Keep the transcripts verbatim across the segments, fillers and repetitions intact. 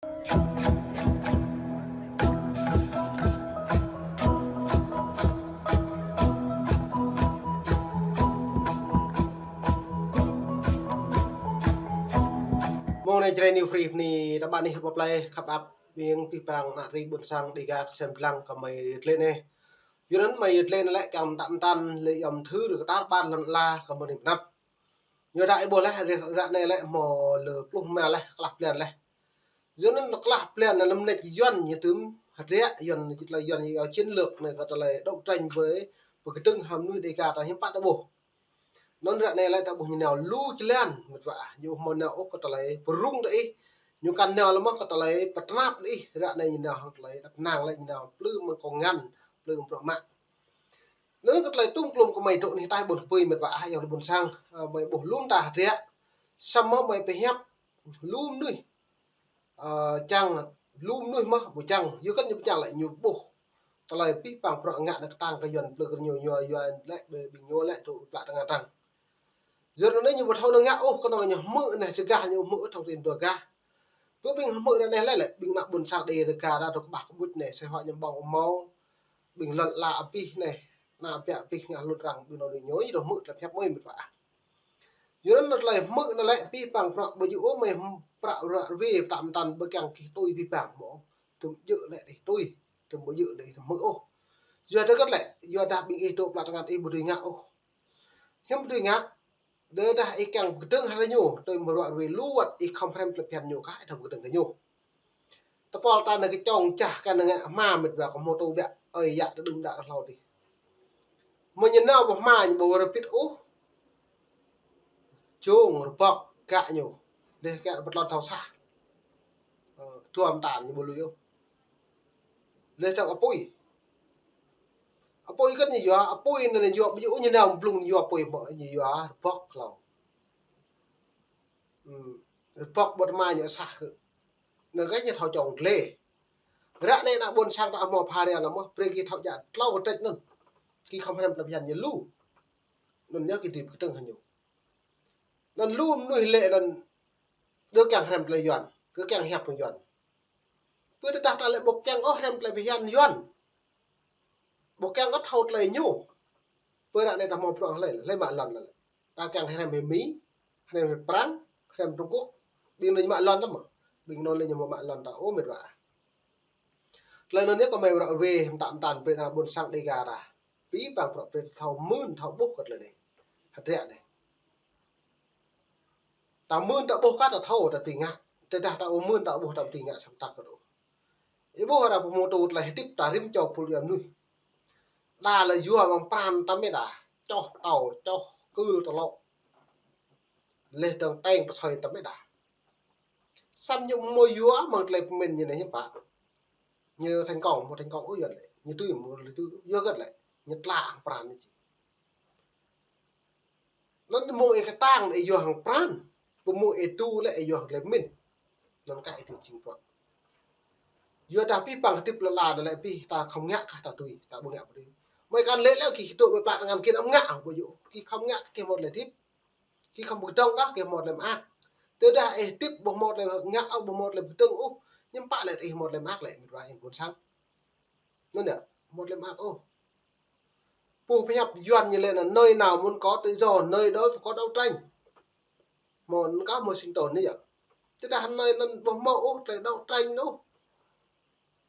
Mông anai Jrai New Free anai, tơƀah anih pơplai khăp ăp ƀing abih bang ană tơring ƀôn sang Dêga kơsem dlăng kơ mơi yơh tơlơi anai. Yua anŭn mơi yơh tơlơi anai lĕ kiăng mơtă mơtăn lĕ yom thư rơkơtar ƀar lŏn ala kơ mơi anai pơanăp. Yua dah ih ƀuh laih, ră anai lĕ hmâo lơ pluh rơma laih, klah blan laih. Yua anŭn klah blan anai lơ̆m anai Yuan ñu tŭm hơdră, Yuan ñu tơlơi Yuan ñu chiến lược anai kơ tơlơi đấu tranh với pơkơdơ̆ng hăng mơnuih Dêga ta hiư̆m pă ta ƀuh. Anŭn ră anai lĕ ta ƀuh ñu nao lu jơlan, mĕt wa ah, ñu hmâo nao ôh kơ tơlơi pơrŭng tơ ih, ñu kăn nao lơ̆m kơ tơlơi pơtơnap tơ ih, ră anai ñu nao hăng tơlơi đăp năng lĕ ñu nao plư mơ̆ng kông ngăn, plư mơ̆ng bruă mă. Anŭn kơ tơlơi tŭm klum kơ mơi dŏ anih ataih ƀôn kơpui mĕt wa ah ayŏng adơi ƀôn sang, ơ, mơi ƀuh lŏm ta hơdră, samơ̆ mơi pơhiăp lu mơnuih, ơ, čang lu mơnuih mơ̆ ƀu čang, yua kơ ñu ƀu čang lĕ ñu ƀuh tơlơi abih bang bruă ngă anai kơtang kơ Yuan plư kơ ñu, ñu Yuan lĕ ƀing ñu lĕ dŏ pơplă tơngan arăng. Yua anŭn ñu ƀu thâo nao ngă ôh, kơnơ̆ng ñu hmư̆ anai čơgah ñu hmư̆ thâo tin dua gah. Pơ ƀing hmư̆ ră anai lĕ, lĕ ƀing ană ƀôn sang Dêga ta dŏ kơƀah kơƀut anai, sĕ hua ñu ƀơ̆ng ƀu hmâo, ƀing lŏn ala abih anai, ană ƀiă abih ngă hlŭn arăng ƀing anŭn ñu, ñu dŏ hmư̆ tơlơi pơhiăp mơi mĕt wa ah. Yua anŭn tơlơi hmư̆ anai lĕ abih bang bruă ƀu djơ̆ ôh mơi hmư̆ bruă ră ruai pơtă mơtăn ƀơi kiăng kih tui abih bang mơ̆. Tŭm djơ̆ lĕ ih tui, tŭm ƀu djơ̆ lĕ ih tŭm hmư̆ ôh. Yua dah kơt lĕ, yua dah ƀing ih dŏ pơplă tơngan ih ƀu dưi ngă ôh. Hiư̆m ƀu dưi ngă, tơdah ih kiăng pơkơdơ̆ng hăng ñu, tui mơ̆ ruă ruai lu wơ̆t ih khŏm hrăm tơlơi phiăn ñu kah, ih thâo pơkơdơ̆ng kơ ñu. Tơpul ta anai kơčŏng čah kơ anai ngă hma mĕt wa kơ hmâo tŭ ƀiă, ơi yă tơđưm đă rơhlâo tih. Mơ̆ ñu nao ƀu hma ñu ƀu rơbit ôh. Jông rơbŏk gă ñu. Leh gă rơbŏk lŏn thâo sah. Ơ, tuam tan ñu ƀu lui ôh. Leh čang apui. Apui kơt ñu yua, apui anai ñu yua, ƀu djơ̆ ôh ñu nao blung ñu yua apui mơ̆ ñu yua rơbŏk hlâo. Hmm. Rơbŏk ƀu tơma ñu sah kơ. Anŭn kơ ñu thâo čŏng gleh. Ră anai ană ƀôn sang ta hmâo pha ria anŭn mơ̆, brơi gih thâo djă tlâo kơtrĕč anŭn. Gih khŏm hrăm tơlơi phiăn ñu lu. Anŭn yơh gih dưi pơkơdơ̆ng hăng ñu. Anŭn lu mơnuih lĕ anŭn dŏ kiăng hrăm tơlơi Yuan, dŏ kiăng hiăp hăng Yuan. Pơ tơdah ta lĕ ƀu kiăng ôh hrăm tơlơi phiăn Yuan. Ƀu kiăng ôh thâo tơlơi ñu. Pơ ră anai ta hmâo bruă hlơi, hlơi mă lŏn lĕ. Ta kiăng hrăm hĭ Mi, hrăm hĭ Prăng, hrăm Trung Quốc. Ƀing anŭn mă lŏn ta mơ̆. Ƀing anŭn lĕ ñu mă lŏn ta ôh mĕt wa ah. Tơlơi anŭn yơh kơ mơi ruă ruai mơtă mơtăn brơi ană ƀôn sang Dêga ta. Abih bang bruă brơi thâo mưn thâo ƀuh kơ tơlơi anai. Hơdră anai. Ta mưn ta ƀuh kah ta thâo ta dưi ngă. Tơdah ta ƀu mưn ta ƀuh ta dưi ngă samơ̆ ta kơ dŏ. Ih ƀuh arăng pơhmutu tơlơi hơdip ta rĭm čô pul yua mơnuih. Đa lĕ yua mơ̆ng pran ta mĕt ah. Čoh tâo, čoh kưl tơlŏ. Leh dơ̆ng teng pơsơi ta mĕt ah. Samơ̆ ñu hmâo yua mơ̆ng tơlơi pơmĭn ñu anai hiư̆m pă. Ñu thành công, hmâo thành công ôh Yuan lĕ. Ñu tui hmâo lĕ tui, yua kơt lĕ. Ñu tla hăng pran ñu či. Anŭn mơ̆ng ih kơtang ih yua hăng pran. Pơmơ̆ ih tu lĕ ih yua hăng tơlơi pơmĭn. Anŭn kah ih tui jing bruă. Yua dah abih bang hơdip lŏn ala anai lĕ abih ta khŏm ngă kah ta tui, ta ƀu ngă ƀu tui. Mơi kăn lĕ lĕ gih dŏ mơi pơplă tơngan gih anăm ngă ôh ƀu djơ̆. Gih khŏm ngă kah gih hmâo tơlơi hơdip. Gih khŏm pơkơdơ̆ng kah gih hmâo tơlơi mơak. Tơdah ih hơdip ƀu hmâo tơlơi ngă ôh, ƀu hmâo tơlơi pơkơdơ̆ng ôh, hiư̆m pă lĕ ih hmâo tơlơi mơak lĕ mĕt wa ih ƀôn sang. Anŭn yơh, hmâo tơlơi mơak ôh. Pô pơhiăp Yuan ñu lĕ anŭn nơi nào muốn có tự do, nơi đó phải có đấu tranh. Hmâo anŭn kah hmâo sinh tồn anai yơh. Tơdah anai anŭn ƀu hmâo ôh tơlơi đấu tranh ôh.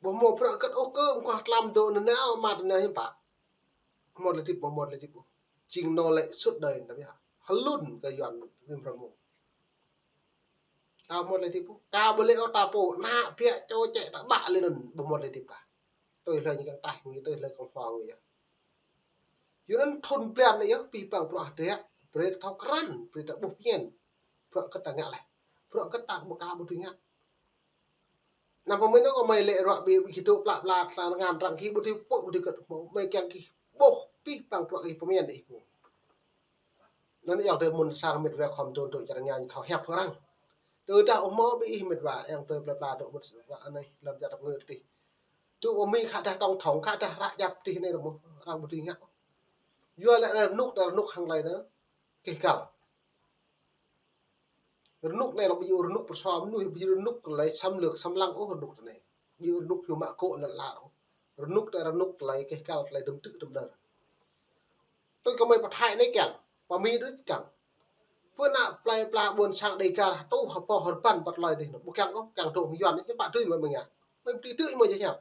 Ƀu hmâo bruă kơt ôh kơ mơguah tlam dŏ anŭn nao mă anŭn hiư̆m pă. Hmâo tơlơi hơdip, ƀu hmâo tơlơi hơdip ôh. Jing nô lệ suốt đời anŭn yơh. Hlŭn kơ Yuan rĭm hrơi mông. Ta hmâo tơlơi hơdip ôh. Ka ƀu lĕ ôh ta pô, ană ƀiă čô čĕ ta ƀă lĕ anŭn ƀu hmâo tơlơi hơdip kah. Tui hlơi ñu kiăng taih ngui, tui hlơi kiăng hua ngui yơh. Yua anŭn thun blan anai yơh, abih bang bruă hơdră, brơi ta thâo krăn, brơi ta ƀuh pơmĭn. Bruă kơt ta ngă laih. Bruă kơt ta ƀu ka ƀu dưi ngă. Anăm pơmĭn ôh kơ mơi lĕ ruă ƀing gih dŏ pơplă pơplă tơngan arăng gih ƀu dưi pơpŭ ƀu dưi kơt hmâo, mơi kiăng gih ƀuh abih bang bruă gih pơmĭn ih ƀuh. Anŭn yơh tơlơi ƀôn sang mĕt wa khŏm dŏ dŏ čar Nga ñu thâo hiăp hăng arăng. Tơdah ƀu hmâo ƀing ih mĕt wa, ayŏng adơi plơi pla dŏ ƀôn sang anai lŏn čar tơpơngư tih. Tŭ ƀu Mi khă dah tổng thống, khă dah ră djăp tih anai rơmơ̆, arăng ƀu dưi ngă. Yua lĕ rơnŭk, rơnŭk hăng tơlơi anŭn. Kih găl. Rơnŭk anai lŏ ƀu djơ̆ rơnŭk pơsua mơnuih, ƀu djơ̆ rơnŭk tơlơi xâm lược xâm lăng ôh rơnŭk anai. Ƀu djơ̆ rơnŭk hiu mă kô̆ lăn ala ôh. Rơnŭk tơ rơnŭk tơlơi keh kăl tơlơi dŭm tư̆ tơm đơr. Tui kơ mơi pơthai anai kiăng, pơmĭn đôč kiăng. Pơ ană plei pla ƀôn sang Dêgar tŭ hơpô hơrbăn pơtơlơi dih anŭn. Ƀu kiăng ôh, kiăng tŭ hơyuan anai, hiư̆m pă tui mơi mơ̆ng ngă. Mơi tui tui mơi jơh hiam.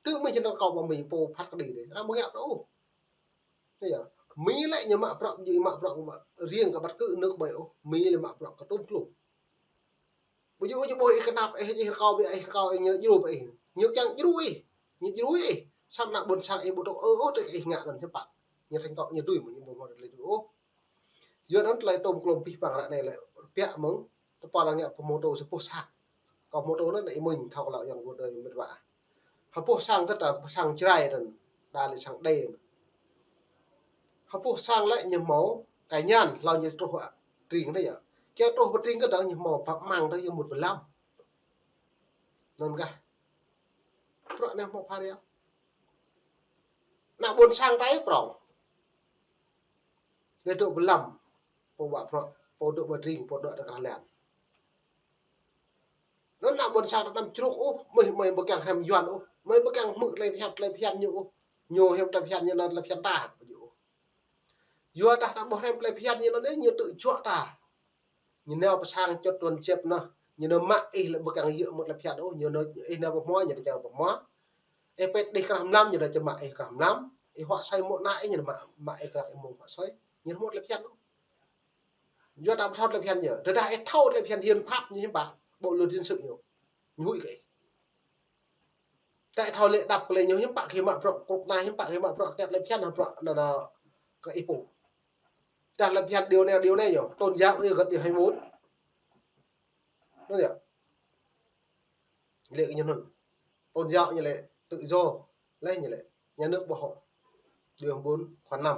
Tui mơi jơh năn kâo pơmĭn pô phat kơđi dih. Anŭn mơ̆ng ngă tŭ ôh. Anai yơh. Mi lĕ ñu mă bruă, ñu mă bruă riêng kơ ƀăt kơ nước ƀơi ôh. Mi lĕ mă bruă kơ tŭm klŭm. Ƀu djơ̆ ôh, ƀu ih kơnăp, ih, ih rơkâo ƀiă, ih rơkâo ih, ñu djru ƀiă ih. Ñu kiăng djru ih. Ñu djru ih. Samơ̆ ană ƀôn sang ih ƀu tŭ ơ ôh, tơl ih ngă anŭn hiư̆m pă. Ñu thành công, ñu tui mơ̆ ñu ƀu hmâo tơlơi tui ôh. Yua anŭn tơlơi tŭm klŭm pih pang ră anai lĕ biă mơ̆ng tơpă arăng ngă pơmôtô sa boh sang. Kơ pơmôtô anŭn lĕ ih mơ̆n thâo kơ lŏ yang ƀu đơi mĭt wa. Hơpô sang kơ ta sang Jrai anŭn, đa lĕ sang Đê anŭn. Hơpô sang lĕ ñu hmâo kơ ñan hlâo ñu truh tring anai yơh. Kiăng truh pơ tring kơ ta ñu hmâo pă măng ta yơh mŭt pơ lăm. Anŭn kah. Bruă anai hmâo phara. Ană ƀôn sang ta prong. Lĕ dŏ pơ lăm. Pô ƀă bruă, pô dŏ pơ tring, pô dŏ tơ krah lan. Anŭn ană ƀôn sang ta anăm čruk ôh, mơi, mơi ƀu kiăng hrăm yuan ôh, mơi ƀu kiăng hmư̆ tơlơi phiăn, tơlơi phiăn ñu ôh. Ñu hiam tơlơi phiăn ñu anŭn tơlơi phiăn ta, ƀu djơ̆ ôh. Yua dah ta ƀu hrăm tơlơi phiăn ñu anŭn, ñu tŭ juă ta. Ñu nao pơ sang čŏt tuan čep anŭn, ñu nao mă ih lĕ ƀu kiăng yơh mŭt tơlơi phiăn ôh, ñu nao ih nao pơ hmua, ñu nao čơ pơ hmua. Ih pĕt đih krah mlam, ñu nao čơ mă ih krah mlam. Ih huă asơi mơ̆ng ană ih, ñu nao mă, mă ih krah ih mơ̆ng huă asơi. Ñu mŭt tơlơi phiăn ôh. Yua ta ƀu thâo tơlơi phiăn ñu. Tơdah ih thâo tơlơi phiăn hiến pháp ñu hiư̆m pă, bộ luật dân sự ñu. Ñu huĭ kơ ih. Ta ih thâo lĕ đăp kơ lĕ ñu hiư̆m pă kơ mă bruă krŭk na, hiư̆m pă kơ mă bruă kiăt tơlơi phiăn, bruă anŭn, anŭn kơ ih pô. Tơdah tơlơi phiăn điều này, điều này ñu. Tôn giáo ñu găt điều hai mươi bốn. Anŭn yơh. Lĕ kơ ñu anŭn. Tôn giáo ñu lĕ tự do. Lĕ ñu lĕ. Nhà nước bảo hộ. Điều bốn, khoản năm.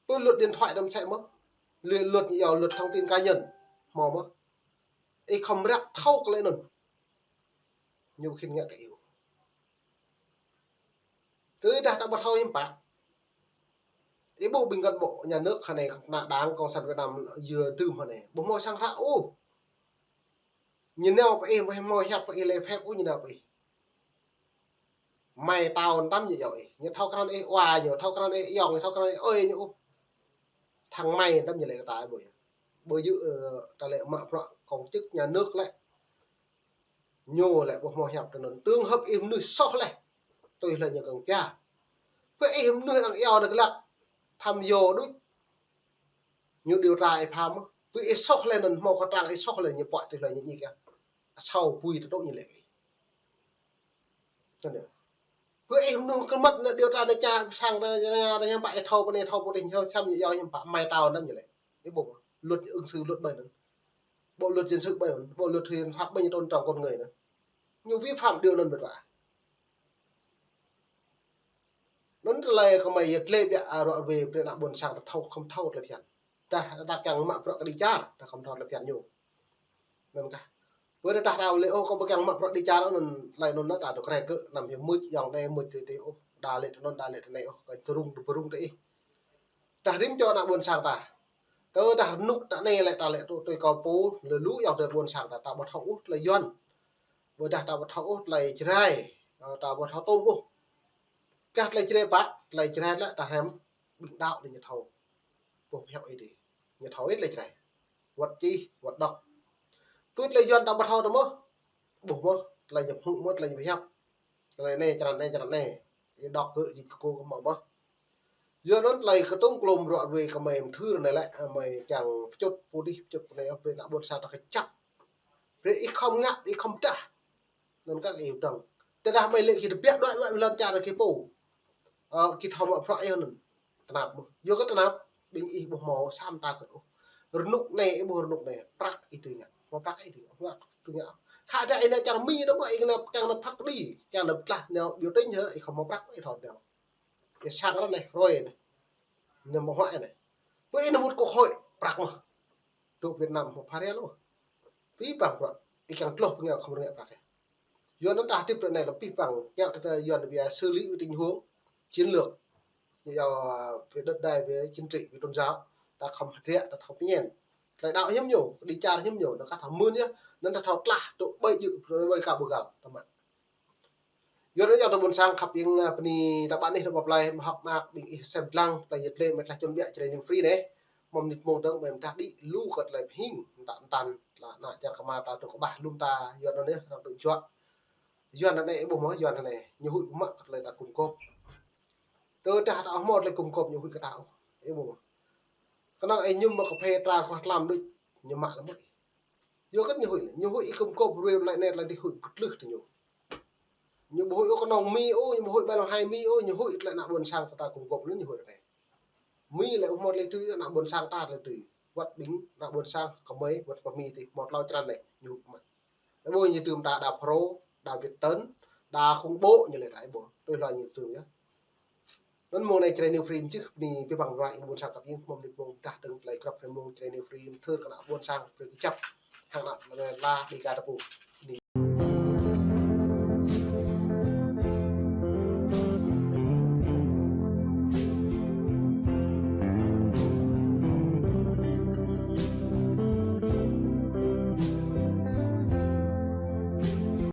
Pơ luật điện thoại đăm sĕ mơ̆. Lĕ luật ñu yua luật thông tin cá nhân. Hmâo mơ̆. Ih khŏm răk thâo kơ lĕ anŭn. Ñu ƀu khĭn ngă kơ ih. Tơdah ta ƀu thâo hiư̆m pă. Ih ƀuh ƀing cán bộ nhà nước hơnai, ană Đảng Cộng sản Việt Nam yua tơm hơnai. Ƀu hmâo sang hră ôh. Ñu nao pơ ih, ƀu hmâo hiăp pơ ih, lĕ phép ôh ñu nao pơ ih. Mai tao anŭn tăm ñu yua ih. Ñu thâo krăn ih wa ñu, thâo krăn ih yŏng, ñu thâo krăn ih ơi ñu ôh. Thăng mai anŭn tăm ñu lĕ kơ ta ƀu yơh. Ƀu djơ̆, ơ, ta lĕ mă bruă công chức nhà nước lĕ. Ñu lĕ ƀu hmâo hiăp tơ anŭn. Trường hợp ih mơnuih soh leh. Tui hlơi ñu kơ̆ng pia. Pơ ih mơnuih arăng iâu anŭn glăk. Tham dô đôč. Ñu điều tra ih pham. Pơ ih soh leh anŭn hmâo kơtrang ih soh leh ñu puă tui hlơi ñu ñik yơh. Asâo bui tơtŭ ñu lĕ. Anŭn yơh. Pơ ih mơnuih kơmăt anŭn điều tra anŭn ča sang ta anŭn, anŭn hiư̆m pă ih thâo pơ anai thâo pơ adih ñu sam ñu yua hiư̆m pă mai tao anŭn ñu lĕ. Ih ƀuh luật ứng xử luật ƀơi anŭn. Bộ luật dân sự ƀơi anŭn, bộ luật hiến pháp ƀơi anŭn tôn trọng con người anŭn. Ñu vi phạm điều anŭn mơ̆n wa. Anŭn tơlơi kơ mơi yơh tơlơi biă, a, ră ruai brơi ană ƀôn sang ta thâo khŏm thâo tơlơi phiăn. Dah ta kiăng mă bruă kơđi čar, ta khŏm thâo tơlơi phiăn ñu. Anŭn kah. Pơ dah ta lĕ ôh kâo ƀu kiăng mă bruă kơđi čar ôh, anŭn tơlơi anŭn ta dŏ krek kơ anăm hiư̆m mưč yŏng anai mưč tui tui ôh. Đa lĕ tơ anŭn, đa lĕ tơ anai ôh, kơ tơrung tơ pơrung tơ ih. Dah rĭm čô ană ƀôn sang ta. Tơdah rơnŭk ta anai lĕ ta lĕ tui, tui kâo pô, lĕ lu yŏng tơ ƀôn sang ta, ta ƀu thâo ôh tơlơi yuan. Ƀôdah ta ƀu thâo ôh tơlơi Jrai, ơ, ta ƀu thâo tŭm ôh. Kah tơlơi Jrai pă, tơlơi Jrai lĕ ta hrăm ƀing đaŏ lĕ ñu thâo. Ƀuh hiăp ih dih. Ñu thâo ih tơlơi Jrai. Wăt čih, wăt đŏk. Pơ tơlơi yuan ta ƀu thâo tơ mơ̆. Ƀuh mơ̆, tơlơi ñu hmư̆ mơ̆, tơlơi ñu hiăp. Tơlơi anai, črăn anai, črăn anai. Ih đŏk kơ jing kơ kô kơ mă mơ̆. Yua anŭn tơlơi kơtŭng klŭm ră ruai kơ mơi mơthưr anai lĕ, mơi kiăng pơčŭt pô adih, pơčŭt pô anai, brơi ană ƀôn sang ta kơčăp. Brơi ih khŏm ngă, ih khŏm pơdah. Anŭn kah ih dŏng. Tơdah mơi lĕ kơ tơbiă đuaĭ đuaĭ lŏn čar kơ pô. Ơ, kơ thâo mă bruă ih anŭn. Tơnap mơ̆. Yua kơ tơnap, ƀing ih ƀu hmâo sam ta kơ ôh. Rơnŭk anai, ih ƀuh rơnŭk anai. Prăk ih tui ngă. Hmâo prăk ih tui ngă. Hmâo prăk tui ngă. Khă dah ih nao čar Mi anŭn mơ̆ ih nao kiăng nao phat kơđi. Kiăng nao pơtlaih nao biểu tình hă, ih khŏm hmâo prăk ih thâo nao. Ih sang ră anai, rơi anai. Anai mơ̆ huă anai. Pơ ih nao mŭt quốc hội prăk mơ̆. Dŏ Việt Nam hmâo phara lu. Pih pang bruă. Ih kiăng tloh pơngă khŏm rơngiă prăk yơh. Yua anŭn ta hơdip ră anai lĕ pih pang. Kiăng ta yuan biă xử lý với tình huống chiến lược. Yua, à, về đất đai, về chính trị, về tôn giáo. ta khŏm hơdră, ta thâo pơñen. Tơlơi đaŏ hiư̆m ñu, kơđi čar hiư̆m ñu, anŭn kah thâo mưn yơh, anŭn ta thâo tlah, tŭ ƀơi djơ̆, ƀơi ka ƀu găl, tơma. Yua anŭn yơh tơ ƀôn sang khăp iêng, a, bơni ta ƀă anih ta ƀuh plơi, mơhŏk mơak ƀing ih sem dlăng, tơlơi yet lĕ mơ̆ tlah čun biă Jrai New Free anai. Mơ̆ng mơnit mơ̆ng dơ̆ng, mơ̆ mơdah đĭ lu kơ tơlơi pơhing, mơta mơtan, tơlơi ană čar kơmar ta tŭ kơƀah lŏm ta, yua anŭn yơh, arăng tŭ juă. Yuan anai ih ƀuh mơ̆, Yuan anai, ñu huĭ mă kơ tơlơi ta gum gôp. Tơdah ta ƀu hmâo tơlơi gum gôp ñu huĭ kơ ta ôh, ih ƀuh mơ̆. Kơnơ̆ng ih mơñum mă kơphê tra kơ tlam đôč, ñu mă lăm mơ̆. Yua kơ ñu huĭ, ñu huĭ ih gum gôp ruai tơlơi anai tơlơi adih huĭ pơtlưh tơ ñu. Ñu ƀu huĭ ôh kơnơ̆ng Mi ôh, ñu ƀu huĭ ƀai lŏng hai Mi ôh, ñu huĭ tơlơi ană ƀôn sang kơ ta gum gôp anŭn ñu huĭ anai. Mi lĕ ƀu hmâo tơlơi tui, ană ƀôn sang ta tơlơi tui. Wơ̆t ƀing ană ƀôn sang kơmơi, wơ̆t pơ Mi tih hmâo tlâo črăn anai, ñu huĭ mă. Ih ƀuh ñu tơm ta đa Pro, đa Việt Tân, đa khủng bố ñu lĕ đa ih ƀuh. Tui hluai ñu tơm yơh. Anŭn mơ̆ng anai Jrai New Free mơ̆ čih bơni abih bang ruai ƀôn sang khăp iêng, mơ̆ng mơnit mơ̆ng mơdah dơ̆ng tơlơi krăp hrơi mơ̆ng Jrai New Free mơthưr kơ ană ƀôn sang brơi kơjăp hăng ană lĕ la đi ka tơpŭ.